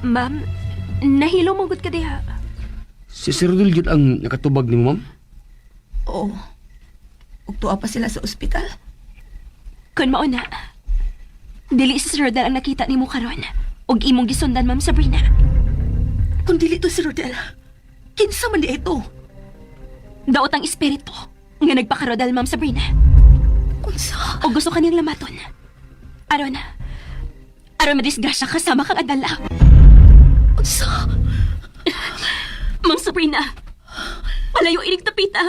Ma'am, nahilo mo gud ka diha. Si Sir Rodel gyud ang nakatubag nimo, ma'am? Oo. Ug tuwa pa sila sa ospital. Kun mao na. Dili si Sir Rodel ang nakita nimo karon ug imong gisundan, Ma'am Sabrina. Kung dili to si Rodel, kinsa man di ito? Daot ang espiritu nga nagpakarodel, Ma'am Sabrina. Unsa? O gusto ka niyang lamaton. Aron, aron madisgrasya ka sama kang adala. Unsa? Ma'am Sabrina, palayo inig tapita.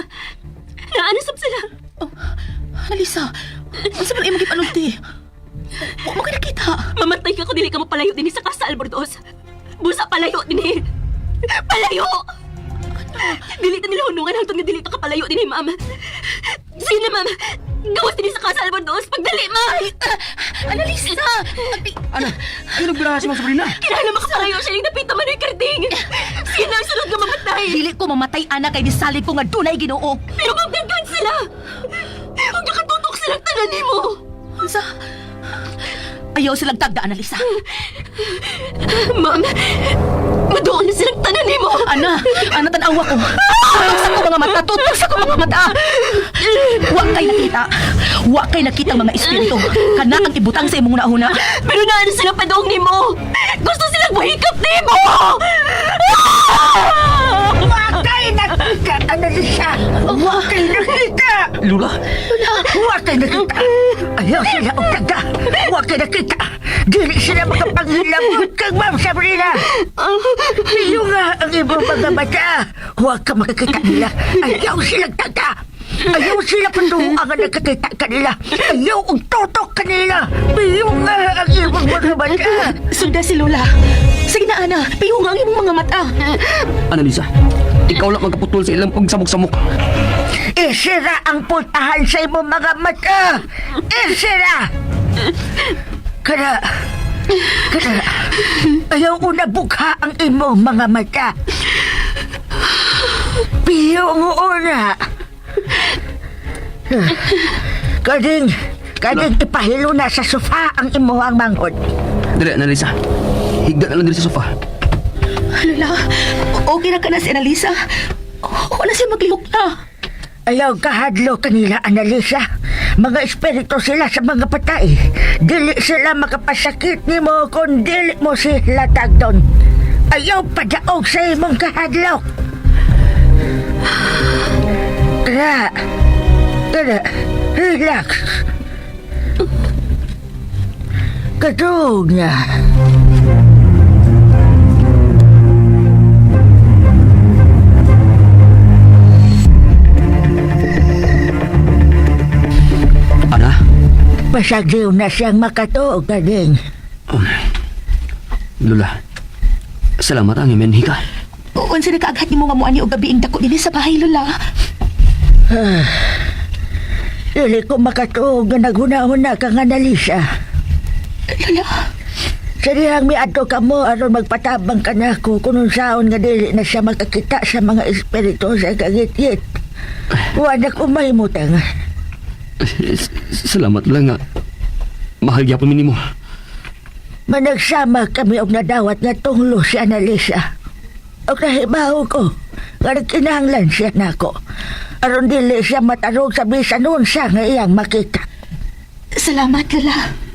Naanasap sila. Oh, Analisa, unsa man imong gipanulti? Wa mo nakita. Mamatay ka kung dili ka mapalayo dinhi sa Casa Albornoz. Busa palayo dinhi. Palayo! Dili ta nila hunungan hangtod nga dili ta ka palayo dinhi, ma'am. Sige na, ma'am. Gawas dinhi sa Casa Albornoz. Pagdali, ma'am. Analisa! Ana, ano biraha si Ma'am Sabrina? Kailangan makapalayo siya ning dapita man karting. Sino ang sunod nga mamatay? Dili ko mamatay ana kay nisalig ko nga dunay Ginoo. Pero magdaghan sila! Huwag nakatutok silang tanan nimo! Unsa? Ayaw silang tagda, Analisa. Ma'am, maduol na silang tanan nimo! Ana, ana tan-awa ko. Tutok sa ko mga mata, tutok sa ko mga mata. Wa kay nakita. Wa kay nakita ang mga espiritu. Kana ang ibutang sa imong hunahuna. Pero naano sila padong nimo? Gusto silang mahikap nimo! Wakay nakita, Analisa! Wakay nakita! Lula, Wakay nakita! Ayaw sila og taga! Wakay nakita! Dili sila makapanghilabot kang Ma'am Sabrina! Iyo nga ang imong mga mata! Huwag ka makakita nila! Ayaw silang taga! Ayaw sila panduang nga nakakita kanila! Ayaw og tutok kanila! Iyo nga ang imong mga mata! Sunda si Lola. Sige na, Ana. Pihong ang imong mga mata. Analisa, ikaw lang magkaputol sa ilang pagsamok-samok. Isira ang pultahan sa imong mga mata! Isira! Kada, kada, ayaw una bukha ang imong mga mata. Piyo mo una. Kading, kading ipahilo na sa sofa ang imuhang manghod. Dali, Analisa. Higda na lang dili sa sofa. Lola, okay na ka na si Analisa. Wala siya maglihok na. Ayaw kahadlo kanila, Analisa. Mga espiritu sila sa mga patay. Dili sila makapasakit nimo kung dili mo sila tagdon. Ayaw padaog sa imong kahadlok. Tara. Tara. Relax. Katog na. Ana, Pasagdiw na siyang makatuog ka din. Lula, salamat ang imenhi ka. Unsa na kaaghat nimo nga muani og gabiing dako dinhi sa bahay, Lola? Dili ko makatuog nga naghuna-huna kang Analisa. Lola, Sa dihang miadto ka mo aron magpatabang ka na ako kung unsaon nga dili na siya makakita sa mga espiritu sa kagitgit. Wa na ko mahimutang. Salamat lang nga. Mahal gyapon mi nimo. Managsama kami og nadawat nga tunglo si Analisa. O kahibaw ko, nga nagkinahanglan siya nako. Aron dili siya matarog sa bisan unsa nga iyang makita. Salamat, Lola.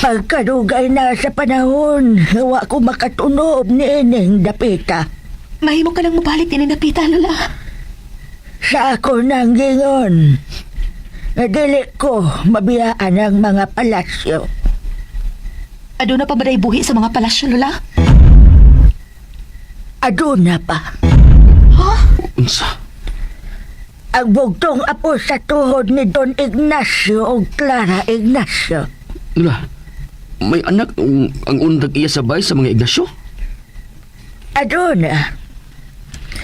Pagkadugay na sa panahon, wa ko makatunob ni ining dapita. Mahimo ka nang mabalik din napita, Lola. Sa ako nang gingon, nga dili ko mabiyaan ang mga palasyo. Aduna pa ba day buhi sa mga palasyo, Lola? Aduna pa. Unsa? Ang bugtong apo sa tuhod ni Don Ignacio o Clara Ignacio. Lula, may anak ang undag iya sabay sa mga Ignacio? Aduna.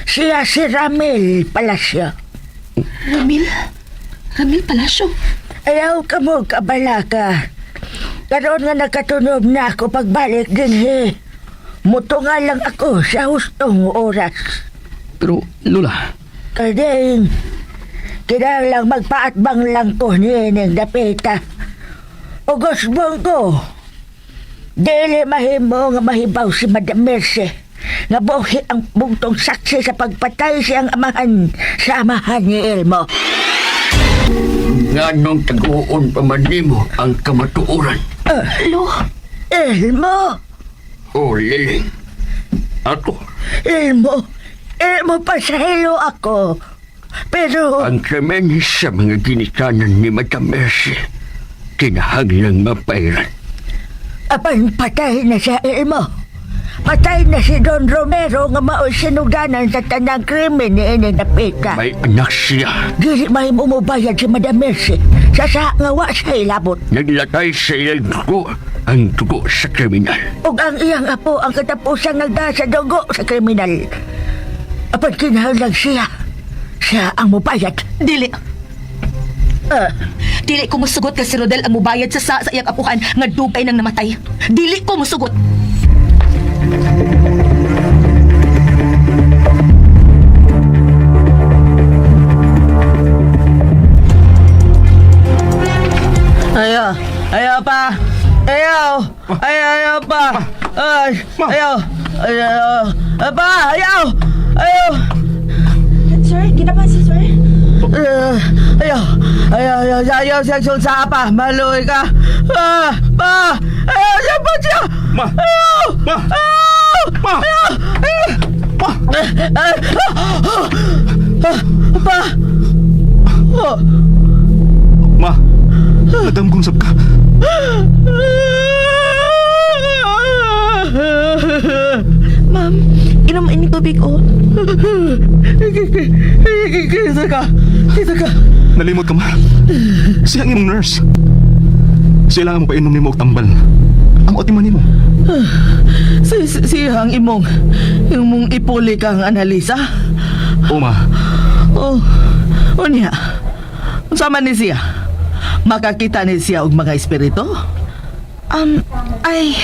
Siya si Ramil Palacio. Ramil? Ramil Palacio? Ayaw ka mo kabalaka. Karoon nga nakatunog na ako pagbalik dinhi. Mutunga lang ako sa hustong oras. Pero, Lula, Kading, kinahanglang magpaatbang lang ko niining dapita. Ugos ko, Dili mahimo nga mahibaw si Madam Mercy. Nga buhi ang bugtong saksi sa pagpatay siyang amahan sa amahan ni Elmo. Nganong taguon pa man nimo ang kamatuoran? Lo, Elmo! O Liling. Ako, Elmo! Elmo, pasahelo ako. Pero ang krimen sa mga ginikanan ni Madam Mercy, kinahanglang mapairan. Apan patay na siya, Elmo. Patay na si Don Romero nga mao'y sinuganan sa tanang krimen ni Ene Napita. May anak siya. Dili may mumubayad si Madam Mercy sa sa nga wa siya ilabot. Naglatay sa ilang dugo ang dugo sa kriminal. Ug ang iyang apo ang katapusang nagda sa dugo sa kriminal. Apan kinahanglan siya. Siya ang mubayad. Dili. Ah, Dili ko musugot ka si Rodel ang mubayad sa iyang apuhan nga dugay nang namatay. Dili ko musugot. Ayaw! Ayaw pa! Ayaw! Ayaw, ayaw pa! Ay! Ma! Ayaw! Ayaw! Ay, pa! Ayaw! Ayaw! Sir, ginapan si sir? Eh, ayaw! Ayaw! Ayaw! Ayaw! Ayaw! Sa pa! Maluoy ka! Ah! Pa! Ayaw! Siya pa siya! Ma! Ayaw! Ma! Ayaw! Ma! Ayaw! Ayaw! Ma! Ah! Ah! Ah! Pa! Oh! Ma! Madam Gunsap ka. Ma'am, inom ini tubig oh. Kita ka! Kita ka! Nalimot ka, ma. Siya ang imong nurse. Siya lang ang mapainom nimo og tambal. Ang otima nimo. Si siyang imong imong ipuli kang analisa. O, ma. Oh, unya. Unsa man ni siya? Makakita ni siya og mga espiritu? Ay,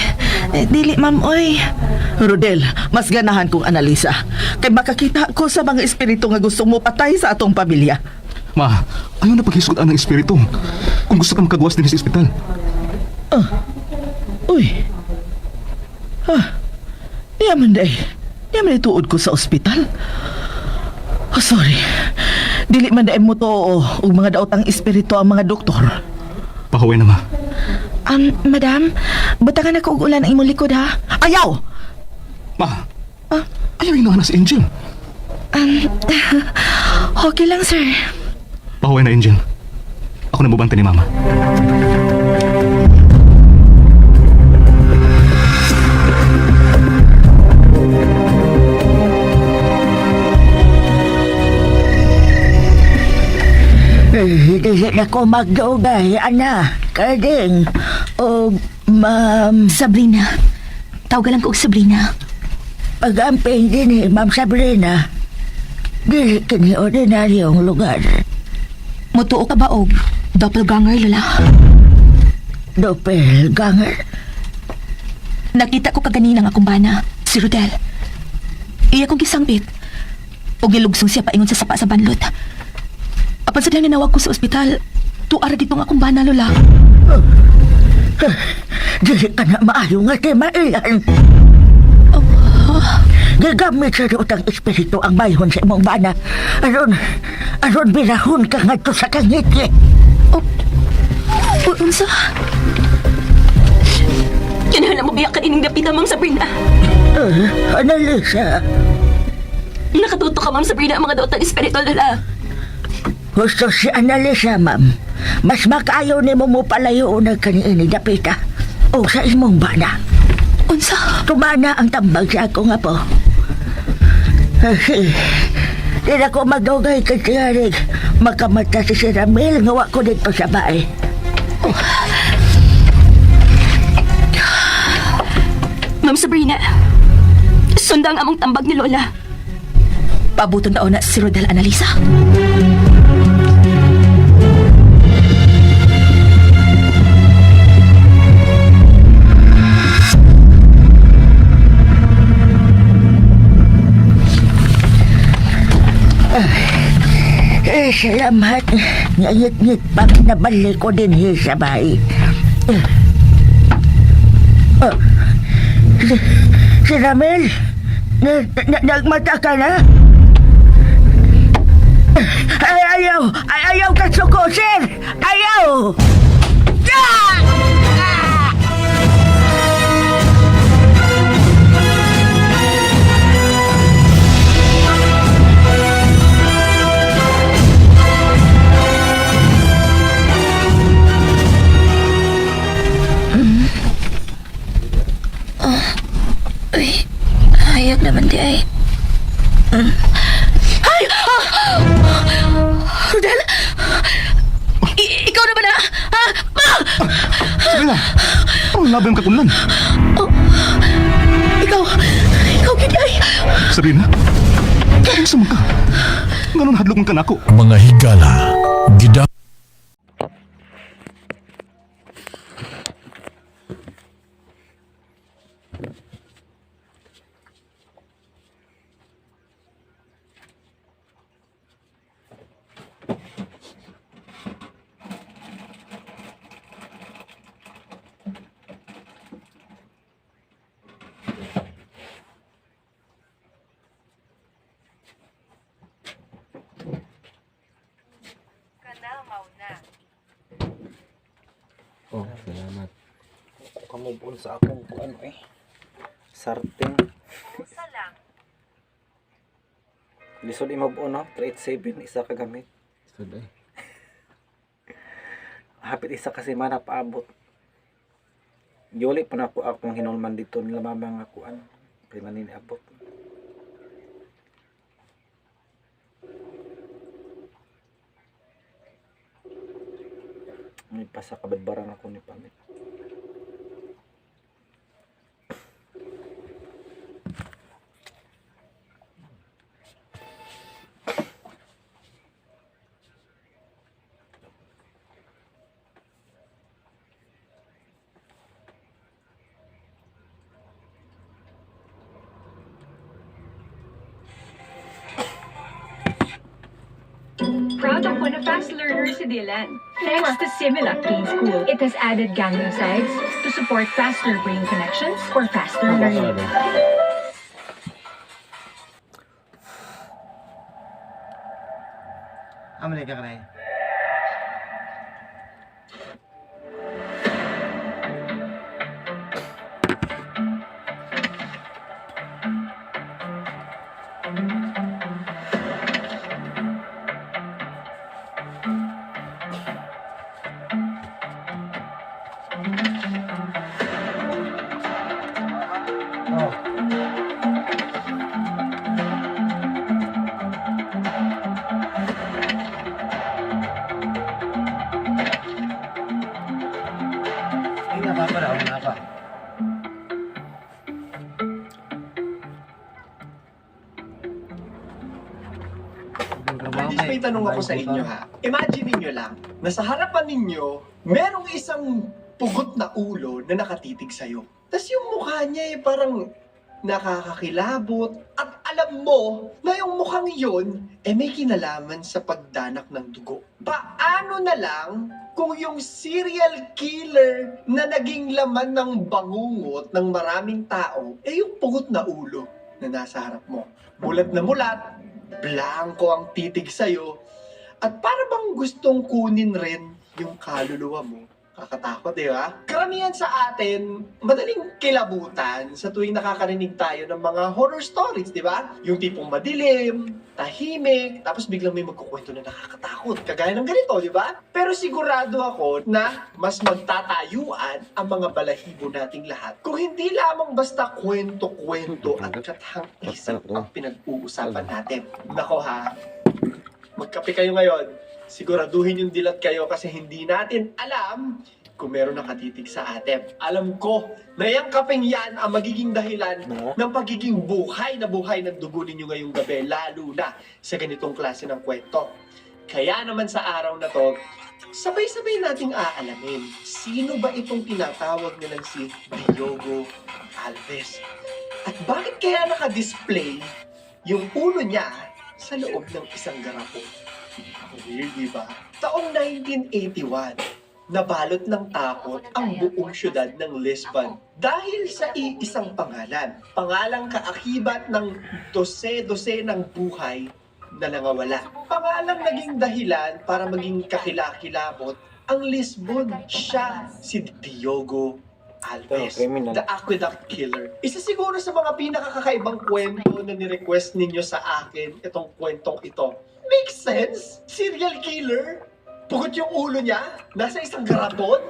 eh, dili ma'am oy. Rodel, mas ganahan kong analisa. Kay makakita ko sa mga espiritu nga gusto mo patay sa atong pamilya. Ma, ayaw na paghisgot ang espiritu. Kung gusto ka makagawas din sa ospital. Uy. Ah. Niya man day. Niya man ituod ko sa ospital. Oh, sorry. Dili man day mo to og mga daotang espiritu ang mga doktor. Pahuwi na, ma. Madam, butangan ako og ulan ang imong likod ha. Ayaw! Ma! Ayaw inahan na si Angel. Okay lang sir. Pahuwi na, Angel. Ako na mubante ni Mama. Eh, dili na ko magdugay, ana. Kading. O, ma'am, Sabrina. Tawagan lang ko og Sabrina. pag-amping din eh, Ma'am Sabrina. Dili kini ordinaryong lugar. Mutuo ka ba og doppelganger, Lola? Doppelganger. Nakita ko kaganina nga akong bana, si Rodel. Iya kong gisangpit. Og gilugsong siya paingon sa sapa sa banlot. Apan sa nanawag ko sa ospital, tuara dito nga akong bana, Lola. Dili ka na maayo nga kay mailan. Gigamit sa utang espiritu ang bayhon sa imong bana. Aron, aron birahon ka ngadto sa kangiti. Oh, unsa? Kinahanglan mo biyak ka ining dapita, Ma'am Sabrina. Analisa, Nakatuto ka, Ma'am Sabrina, ang mga daotang espiritu, Lola. gusto si Analisa, ma'am. Mas makaayo nimo mo palayo na kaniini dapita. O sa imong bana. Unsa? Tumana ang tambag sa ako nga po. Di na ko magdugay kay Tiyarig. Makamata si Sir Ramil nga wa ko dito sa bae. Ma'am Sabrina, sundang among tambag ni Lola. Pabuton daw na si Rodel Analisa. Eh, salamat. Ngayit-ngit pa nabalik ko din hi sa bahay. Si Ramil, nagmata ka na? Ay, ayaw! Ay, ayaw ka suko, sir! Ayaw! Ah! Ah! Uy, hayag naman di ay. Ay! Ah! Rodel? Ikaw na ba na? Ha? Ma! Sabrina! Anong labi ang katunlan? Ikaw, ikaw gid ay. Sabrina? Unsa man ka? Nganon hadlok man ka nako? Mga higala, gida Oh, salamat. Kamubon sa akong kuan eh. Sarting. Lisod imab-on no, 387 isa ka gamit. Lisod eh. Hapit isa kasi mana paabot. Yuli pa na ako akong hinulman dito nila mama nga kuan. Kay man abot. May pasa kabadbaran ako ni Pamit. Proud ako na fast learner si Dylan. Thanks to Similac Teen School. It has added gangliosides to support faster brain connections for faster learning. Amo na ka kanay. Oh. Ay, napapara, napa. At least may tanong ako sa inyo ha. Imagine niyo lang, na sa harapan ninyo, merong isang pugot na ulo na nakatitig sa'yo. Tapos yung mukha niya eh parang nakakakilabot at alam mo na yung mukhang yun eh may kinalaman sa pagdanak ng dugo. Paano na lang kung yung serial killer na naging laman ng bangungot ng maraming tao eh yung pugot na ulo na nasa harap mo. Mulat na mulat, blanco ang titig sa'yo, at para bang gustong kunin rin yung kaluluwa mo. Kakatakot, di ba? Karamihan sa atin, madaling kilabutan sa tuwing nakakarinig tayo ng mga horror stories, di ba? Yung tipong madilim, tahimik, tapos biglang may magkukwento na nakakatakot, kagaya ng ganito, di ba? Pero sigurado ako na mas magtatayuan ang mga balahibo nating lahat kung hindi lamang basta kwento-kwento at kathang isip ang pinag-uusapan natin. Nako ha, magkape kayo ngayon. Siguraduhin yung dilat kayo kasi hindi natin alam kung meron nakatitig sa atin. Alam ko na yung kapeng yan ang magiging dahilan ng pagiging buhay na buhay ng dugo ninyo ngayong gabi, lalo na sa ganitong klase ng kwento. Kaya naman sa araw na to, sabay-sabay nating aalamin sino ba itong tinatawag nilang si Diogo Alves. At bakit kaya nakadisplay yung ulo niya sa loob ng isang garapon? Ang weird, di ba? Taong 1981, Nabalot ng takot ang buong syudad ng Lisbon dahil sa iisang pangalan. Pangalang kaakibat ng dose-dose ng buhay na nangawala. Pangalang naging dahilan para maging kakilakilabot ang Lisbon. Siya si Diogo Alves, Criminal. The Aqueduct Killer. Isa siguro sa mga pinakakakaibang kwento na nirequest ninyo sa akin itong kwentong ito. Makes sense? Serial killer? Pugot yung ulo niya? Nasa isang garaton?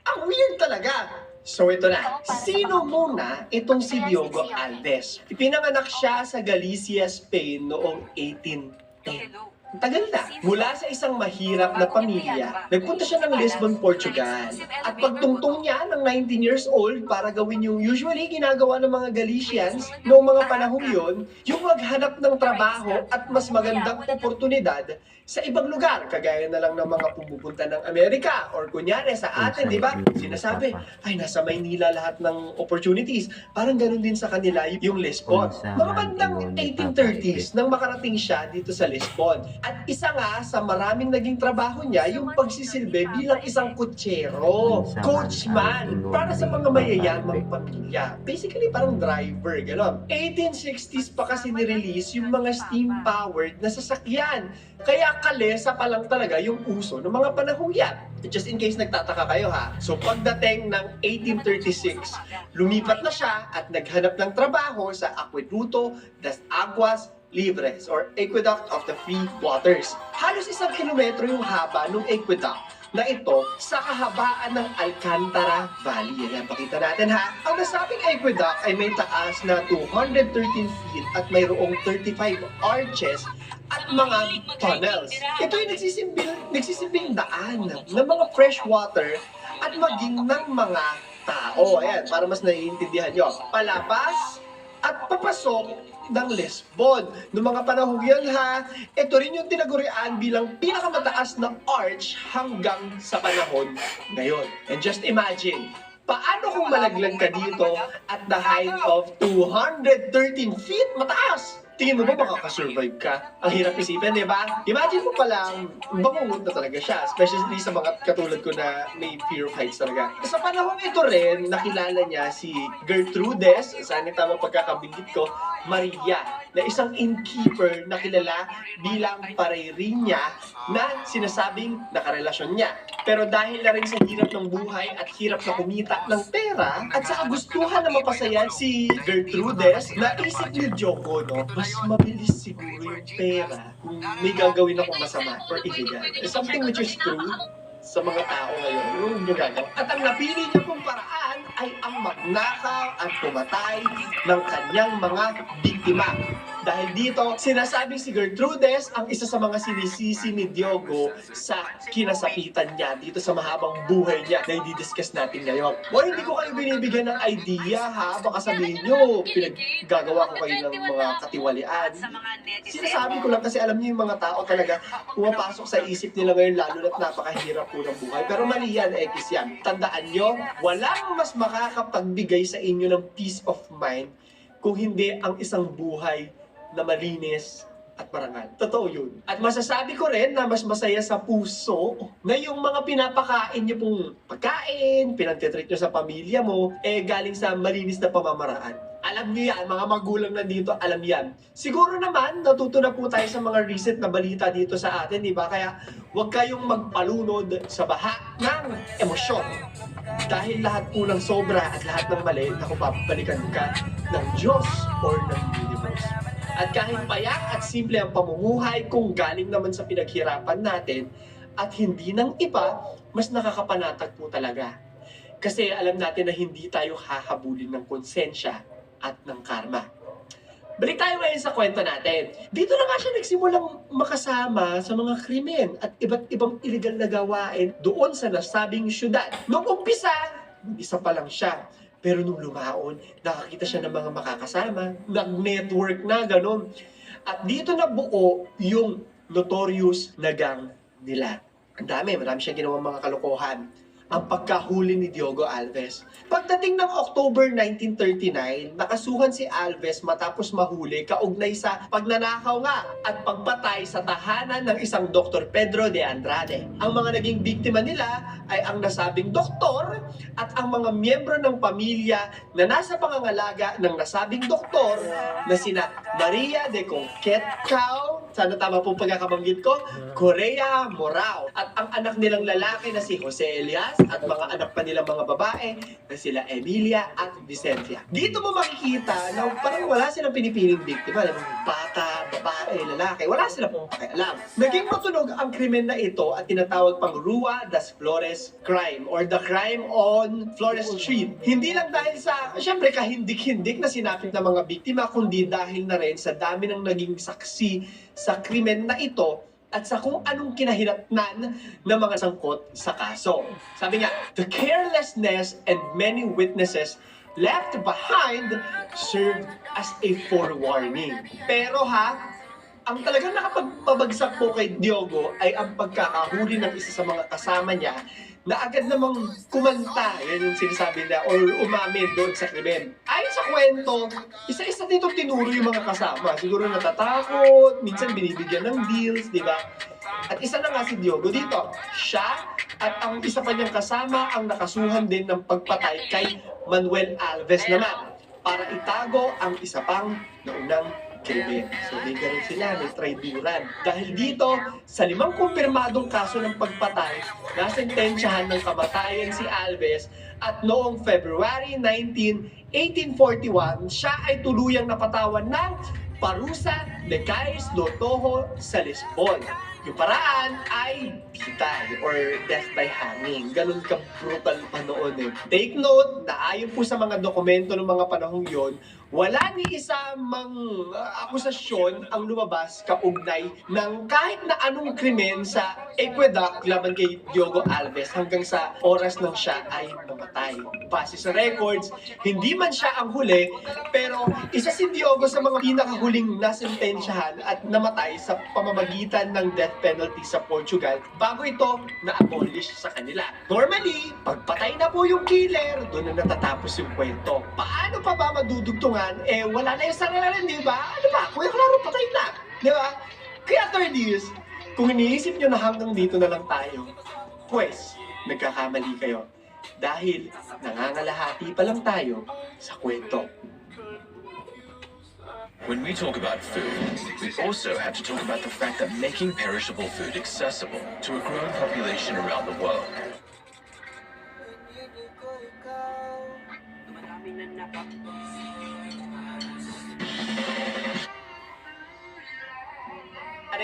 Ang weird talaga. So ito na. Sino muna itong si Diogo Alves? Ipinanganak siya sa Galicia, Spain noong 1810. Ang tagal na. Mula sa isang mahirap na pamilya, nagpunta siya ng Lisbon, Portugal. At pagtungtong niya ng 19 years old para gawin yung usually ginagawa ng mga Galicians noong mga panahong yon, yung maghanap ng trabaho at mas magandang oportunidad sa ibang lugar, kagaya na lang ng mga pumupunta ng Amerika or kunyari sa atin, di ba? Sinasabi, ay, nasa Maynila lahat ng opportunities. Parang ganun din sa kanila yung Lisbon. Mga bandang 1830s nang makarating siya dito sa Lisbon. At isa nga sa maraming naging trabaho niya yung pagsisilbi bilang isang kutsero, coachman, para sa mga mayayamang pamilya. Basically, parang driver, gano'n. 1860s pa kasi nirelease yung mga steam-powered na sasakyan. Kaya kalesa pa lang talaga yung uso ng mga panahong yan. Just in case nagtataka kayo ha. So pagdating ng 1836, lumipat na siya at naghanap ng trabaho sa Aqueduto das Aguas Livres or Aqueduct of the Free Waters. Halos 1 kilometro yung haba ng aqueduct na ito sa kahabaan ng Alcantara Valley. Yan, pakita natin ha. Ang nasabing aqueduct ay may taas na 213 feet at mayroong 35 arches at mga tunnels. Ito ay nagsisilbing daan ng mga fresh water at maging ng mga tao. Ayan, para mas naiintindihan nyo. Palabas at papasok ng Lisbon. Noong mga panahong yun ha, ito rin yung tinagurian bilang pinakamataas na arch hanggang sa panahon ngayon. And just imagine, paano kung malaglag ka dito at the height of 213 feet mataas? Tingin mo ba makakasurvive ka? Ang hirap isipin, di ba? Imagine mo palang, bangungot na talaga siya. Especially sa mga katulad ko na may fear of heights talaga. Sa panahong ito rin, nakilala niya si Gertrudes, sana tama pagkakabinggit ko, Maria, na isang innkeeper na kilala bilang parayrinya na sinasabing nakarelasyon niya. Pero dahil na rin sa hirap ng buhay at hirap na kumita ng pera at sa kagustuhan na mapasaya si Gertrudes, naisip ni Diogo, no, mas mabilis siguro yung pera kung may gagawin akong masama or illegal. Something which is true sa mga tao ngayon, yung nyo gagawin. At ang napili niya pong paraan ay ang magnakaw at pumatay ng kanyang mga biktima. Dahil dito, sinasabi si Gertrudes ang isa sa mga sinisisi ni Diogo sa kinasapitan niya dito sa mahabang buhay niya na i-discuss natin ngayon. O hindi ko kayo binibigyan ng idea ha, baka sabihin nyo, pinaggagawa ko kayo ng mga katiwalian. Sinasabi ko lang kasi alam niyo yung mga tao talaga pumapasok sa isip nila ngayon, lalo na't napakahirap po ng buhay. Pero mali yan, X yan. Tandaan nyo, walang mas makakapagbigay sa inyo ng peace of mind kung hindi ang isang buhay na malinis at marangal. Totoo yun. At masasabi ko rin na mas masaya sa puso na yung mga pinapakain niyo pong pagkain, pinagtitreat niyo sa pamilya mo, eh galing sa malinis na pamamaraan. Alam niyo yan, mga magulang nandito, alam yan. Siguro naman, natuto na po tayo sa mga recent na balita dito sa atin, di ba? Kaya huwag kayong magpalunod sa baha ng emosyon. Dahil lahat po ng sobra at lahat ng mali, naku, babalikan ka ng Diyos or ng universe. At kahit payak at simple ang pamumuhay, kung galing naman sa pinaghirapan natin at hindi ng iba, mas nakakapanatag po talaga. Kasi alam natin na hindi tayo hahabulin ng konsensya at ng karma. Balik tayo ngayon sa kwento natin. Dito na nga siya nagsimulang makasama sa mga krimen at iba't ibang illegal na gawain doon sa nasabing syudad. Nung umpisa, isa pa lang siya. Pero nung lumaon, nakakita siya ng mga makakasama, nag-network na, ganun. At dito na buo yung notorious na gang nila. Ang dami, marami siyang ginawang mga kalokohan. ang pagkahuli ni Diogo Alves. Pagdating ng October 1939, nakasuhan si Alves matapos mahuli kaugnay sa pagnanakaw nga at pagpatay sa tahanan ng isang Dr. Pedro de Andrade. Ang mga naging biktima nila ay ang nasabing doktor at ang mga miyembro ng pamilya na nasa pangangalaga ng nasabing doktor na sina Maria de Conquetcao, sana tama po pagkakabanggit ko, Correa Morao, at ang anak nilang lalaki na si Jose Elias at mga anak pa nilang mga babae na sila Emilia at Vicencia. Dito mo makikita na parang wala silang pinipiling biktima. Alam mo, bata, babae, lalaki, wala silang pong pakialam. Naging matunog ang krimen na ito at tinatawag pang Rua das Flores crime or the crime on Flores Street. Hindi lang dahil sa, syempre, kahindik-hindik na sinapit ng mga biktima, kundi dahil na rin sa dami ng naging saksi sa krimen na ito at sa kung anong kinahinatnan ng mga sangkot sa kaso. Sabi nga, "The carelessness and many witnesses left behind served as a forewarning." Pero ha, ang talagang nakapagpabagsak po kay Diogo ay ang pagkakahuli ng isa sa mga kasama niya na agad namang kumanta, yan yung sinasabi na, or umamin doon sa krimen. Ayon sa kwento, isa-isa dito tinuro yung mga kasama. Siguro natatakot, minsan binibigyan ng deals, di ba? At isa na nga si Diogo dito. Siya at ang isa pa niyang kasama ang nakasuhan din ng pagpatay kay Manuel Alves naman para itago ang isa pang naunang krimen. So may ganun sila, may traiduran. Dahil dito, sa limang kumpirmadong kaso ng pagpatay, nasentensyahan ng kamatayan si Alves at noong February 19, 1841, siya ay tuluyang napatawan ng parusa de Cais do Tojo sa Lisbon. Yung paraan ay bitay or death by hanging. Ganun ka-brutal pa noon eh. Take note na ayon po sa mga dokumento ng mga panahong yon, wala ni isa mang akusasyon ang lumabas kaugnay ng kahit na anong krimen sa Aqueduct laban kay Diogo Alves hanggang sa oras ng siya ay mamatay. Base sa records, hindi man siya ang huli, pero isa si Diogo sa mga pinakahuling nasentensyahan at namatay sa pamamagitan ng death penalty sa Portugal bago ito na-abolish sa kanila. Normally, pagpatay na po yung killer, doon na natatapos yung kwento. Paano pa ba madudugtungan? Eh, wala na yung sarili, di ba? Ano ba? Kuya Claro, patay na. Di ba? Kaya third years, kung iniisip nyo na hanggang dito na lang tayo, pues, nagkakamali kayo. Dahil nangangalahati pa lang tayo sa kwento. When we talk about food, we also have to talk about the fact that making perishable food accessible to a growing population around the world. Dumadami na napa.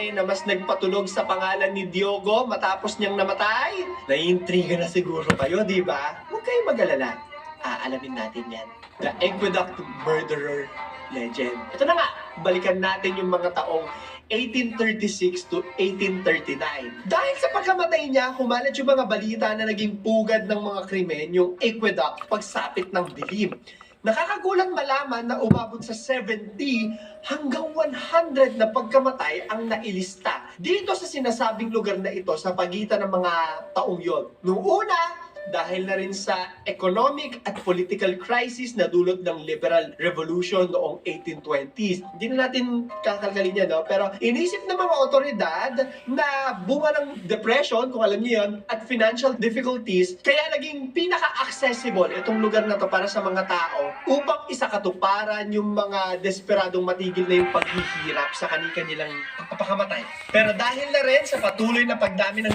Na mas nagpatunog sa pangalan ni Diogo matapos niyang namatay? Naiintriga na siguro kayo, di ba? Huwag kayong mag-alala. Aalamin natin yan. The Aqueduct Murderer Legend. Ito na nga, balikan natin yung mga taong 1836 to 1839. Dahil sa pagkamatay niya, kumalat yung mga balita na naging pugad ng mga krimen yung aqueduct pagsapit ng dilim. Nakakagulat malaman na umabot sa 70 hanggang 100 na pagkamatay ang nailista dito sa sinasabing lugar na ito sa pagitan ng mga taong yon. Noong una, dahil na rin sa economic at political crisis na dulot ng liberal revolution noong 1820s. Hindi na natin kakalkalin yan, no? Pero inisip ng mga otoridad na bunga ng depression, kung alam niyo yun, at financial difficulties, kaya naging pinaka-accessible itong lugar na to para sa mga tao upang isakatuparan yung mga desperadong matigil na yung paghihirap sa kanilang pagpapakamatay. Pero dahil na rin sa patuloy na pagdami ng